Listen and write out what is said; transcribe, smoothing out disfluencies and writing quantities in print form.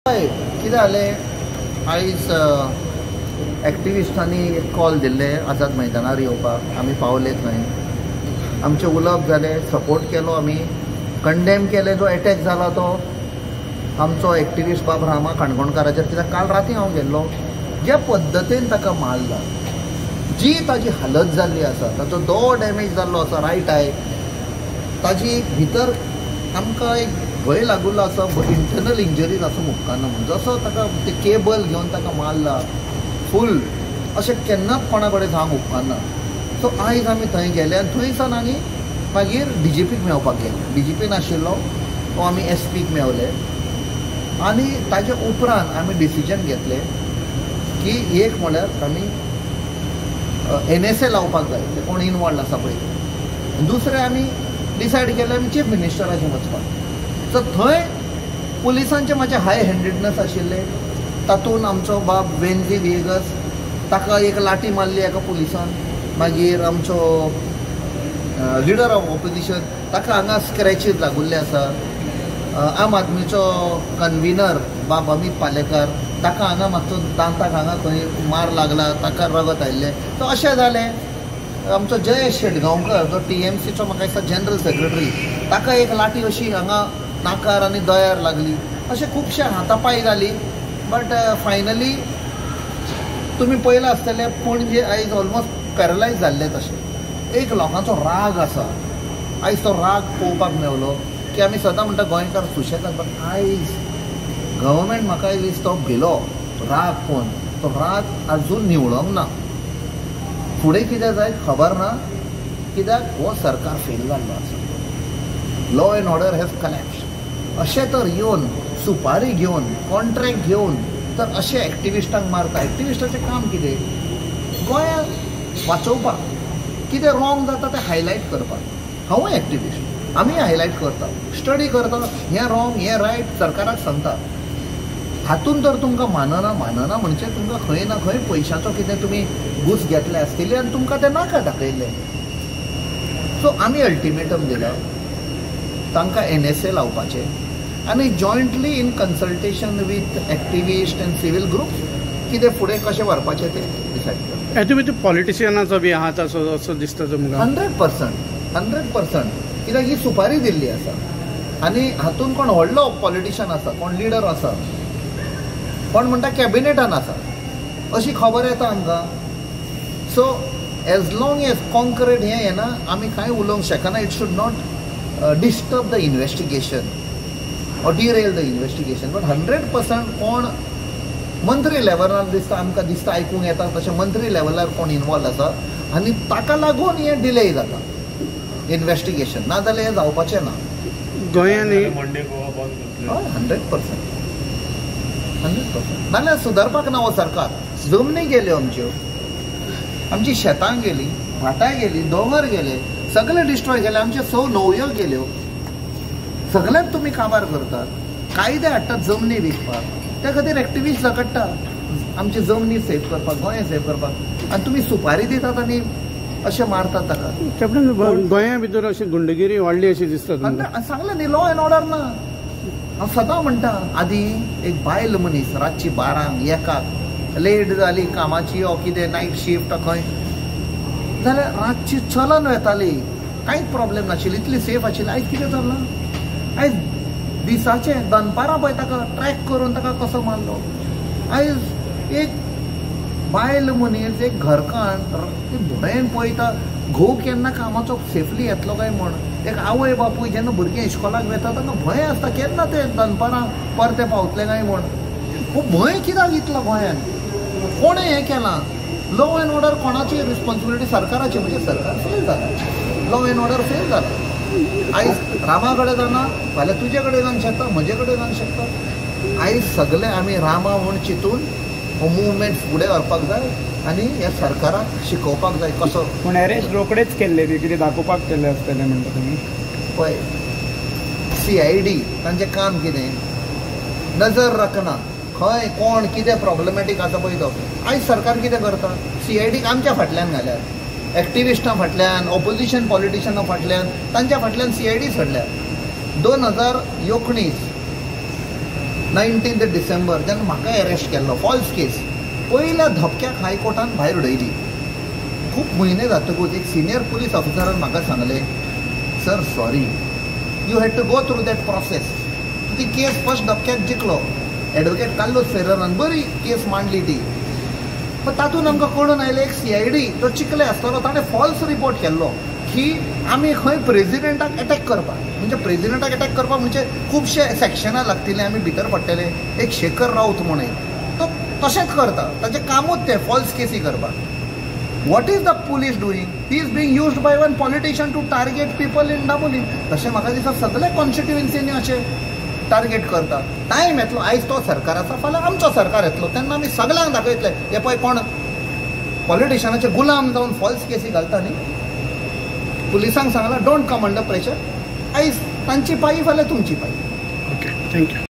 हय, कितें जालें आयज एक्टिविस्टांनी एक कॉल दिल्ले आझाद मैदानार येवपाक, आमी पावले थंय, आमचें उलोवप जालें, सपोर्ट केलो, आमी कंडेम केलें जो एटॅक जाला तो आमचो एक्टिविस्ट बाब रामा काणकोणकाराचेर. कित्याक काल राती हांव गेल्लो, ज्या पद्दतीन ताका मारला, जी ताजी हालत जाल्ली आसा, ताचो दोळो डॅमेज जाल्लो आसा, रायट I, ताजी भितर आमकां एक भंय लागुल्लो आसा, इंटरनल इंजरीज आसूंक उपकारना म्हूण. जसो ताका ते केबल घेवन ताका मारला फूल, अशें केन्नाच कोणा कडेन जावंक उपकारना. सो आयज आमी थंय गेले आनी थंयसान आनी मागीर डीजीपीक मेळपाक गेले. डीजीपी नाशिल्लो तो आमी एसपीक मेवले आनी ताजे उपरांत आमी डिसिजन घेतलें की एक म्हळ्यार आमी एनएसए लावपाक जाय, ते कोण इनवॉल्ड आसा पळय. दुसरें आमी डिसायड केलें आमी चीफ मिनिस्टराचेर वचपाक. सो थंय पुलिसांचें मातशें हाय हँडेडनस आशिल्लें, तातूंत आमचो बाब वेन्झी व्हिएगस ताका एक लाठी मारली एका पुलिसान, मागीर आमचो लिडर ऑफ ऑपोजिशन ताका हांगा स्क्रॅचीस लागुल्ले आसा, आम आदमीचो कन्विनर बाब अमीत पालेकर ताका हांगा मातसो दांताक हांगा खंय मार लागला, ताका रगत आयिल्लें. सो अशें जालें. आमचो जयेश शेटगांवकर जो टीएमसीचो म्हाका दिसता जनरल सेक्रेटरी ताका एक लाठी अशी हांगा नाकार आनी दोळ्यार लागली. अशें खुबशे हातापाय जाली. बट फायनली तुमी पळयलां आसतलें पणजे आयज ऑलमोस्ट पॅरलायज जाल्लें. तशें एक लोकांचो राग आसा, आयज तो राग पळोवपाक मेवलो की आमी सदां म्हणटा गोंयकार सुशेगाद, बट आयज गव्हर्मेंट म्हाका दिसता तो भिलो राग पळोवन, तो राग आजून निवळोंक ना. फुडें कितें जायत खबर ना, कित्याक हो सरकार फेल जाल्लो आसा. Law and order has collapse. अशें तर येवन सुपारी घेवन कॉन्ट्रॅक्ट घेवन तर अशें एक्टिविस्टांक मारता. एक्टिविस्टाचें काम कितें? गोंयांक वाचोवपाक, कितें रॉंग जाता तें हायलायट करपाक. हांवूय एक्टिविस्ट, आमी हायलायट करता, स्टडी करता, हें रॉंग हें रायट सरकाराक सांगता. हातूंत तर तुमकां मानना मानना म्हणजे तुमकां खंय ना खंय पयशांचो कितें तुमी घूस घेतले आसतली आनी तुमकां तें नाका दाखयल्लें. सो आमी अल्टिमेटम दिलां तांकां एनएसए लावपाचें आनी jointly in consultation with activist and civil group कितें फुडें कशें व्हरपाचें तें डिसायड करता. तुमी ते पॉलिटिशियनाचो बी हात आसो असो दिसता तुमकां? 100% 100%. कित्याक ही सुपारी दिल्ली आसा आनी हातूंत कोण व्हडलो पॉलिटिशियन आसा, कोण लिडर आसा, कोण म्हणटा कॅबिनेटान आसा, अशी खबर येता आमकां. So as long as concrete हें येना आमी कांय उलोवंक शकना. It should not disturb the investigation or derail the investigation. But 100% कोण मंत्री लेवलार दिसता आमकां, दिसता आयकूंक येता तशें मंत्री लेवलार कोण इनवॉल्व आसा आनी ताका लागून हें डिले जाता इन्वेस्टिगेशन, ना जाल्यार हें जावपाचें ना. गोंयांनी हय 100% 100%. नाजाल्यार सुदारपाक ना हो सरकार. जमनी गेल्यो आमच्यो, आमची शेतां गेली, भाटां गेली, दोंगर गेले, सगळे डिस्ट्रॉय केले, आमचे 6 न्हंयो गेल्यो, सगळ्यांत तुमी काबार करतात, कायदे हाडटात जमनी विकपाक. त्या खातीर एक्टिविस्ट झगडटा आमची जमनी सेव करपाक, गोंय सेव करपाक, आनी तुमी सुपारी दितात आनी अशें मारतात ताका. कॅप्टन, गोंया भितर अशी गुंडगिरी वाडली अशी दिसता. सांगलें न्ही, लॉ एंड ऑर्डर ना. हांव सदां म्हणटा, आदीं एक बायल मनीस रातची 12 1 लेट जाली कामाची ओ कितें नायट शिफ्ट खंय जाल्यार रातची चलन वेताली, कांयच प्रॉब्लेम नाशिल्ली, इतली सेफ आशिल्ली. आयज कितें चल्लां? आयज दिसाचें दनपारां पळय ताका ट्रॅक करून ताका कसो मारलो. आयज एक बायल मनीस, एक घरकान्न ती भंयेन पळयता घोव केन्ना कामाचो सेफली येतलो काय म्हण. एक आवय बापूय जेन्ना भुरगीं इश्कोलाक वेता तांकां भंय आसता केन्ना ते दनपारां परते पावतले काय म्हण. हो भंय कित्याक इतलो गोंयांत? कोणें हें केलां? लॉ एंड ऑर्डर कोणाची रिस्पॉन्सिबिलिटी? सरकाराची. म्हणजे सरकार फेल जाला, लॉ एंड ऑर्डर फेल जाला. आयज रामा कडेन जाना, फाल्यां तुजे कडेन जावंक शकता, म्हजे कडेन जावंक शकता. आयज सगळे आमी रामा म्हूण चिंतून हो मुवमेंट फुडें व्हरपाक जाय आनी ह्या सरकाराक शिकोवपाक जाय कसो. पूण अरेस्ट रोखडेच केल्ले ती कितें दाखोवपाक केल्ले आसतले म्हणटा तुमी? पळय, CID तांचें काम कितें? नजर रखना, खंय कोण कितें प्रॉब्लमॅटीक आसा पळय तो. आयज सरकार कितें करता? CIDक आमच्या फाटल्यान घाल्यात, एक्टिविस्टां फाटल्यान, ऑपोजिशन पॉलिटिशनां फाटल्यान, तांच्या फाटल्यान CID सोडल्या. 2019 19 डिसेंबर जेन्ना म्हाका अरेस्ट केल्लो फॉल्स केस, पयल्या धपक्याक हायकोर्टान भायर उडयली. खूब म्हयने जातकूच एक सिनियर पुलीस ऑफिसरान म्हाका सांगलें, sir sorry, you had to go through that process. ती केस फर्स्ट धपक्याक जिखलो, एडवोकेट कार्लोस फेरेरान बरी केस मांडली ती. पण तातूंत आमकां कळून आयलें एक CID जो चिखले आसतलो ताणें फॉल्स रिपोर्ट केल्लो की आमी खंय प्रेजिडेंटाक एटॅक करपाक, म्हणजे प्रेजिडेंटाक एटॅक करपाक म्हणजे खुबशे सेक्शनां लागतले, आमी भितर पडटले. एक शेखर राऊत म्हणून तो तशेंच करता, ताचें कामूच तें फॉल्स केसी करपाक. What is the police doing? He is being used by one politician to target people in Dabolim. तशें म्हाका दिसता सगळे कॉन्स्टिट्युएन्सीनी अशें टार्गेट करता. टायम येतलो, आयज तो सरकार आसा, फाल्यां आमचो सरकार येतलो, तेन्ना आमी सगळ्यांक दाखयतले हे पळय कोण पॉलिटिशनाचे गुलाम जावन फॉल्स केसी घालता न्ही. पुलिसांक सांगलां don't come under pressure. आयज तांची पायी, फाल्यां तुमची पायी. Okay, thank you.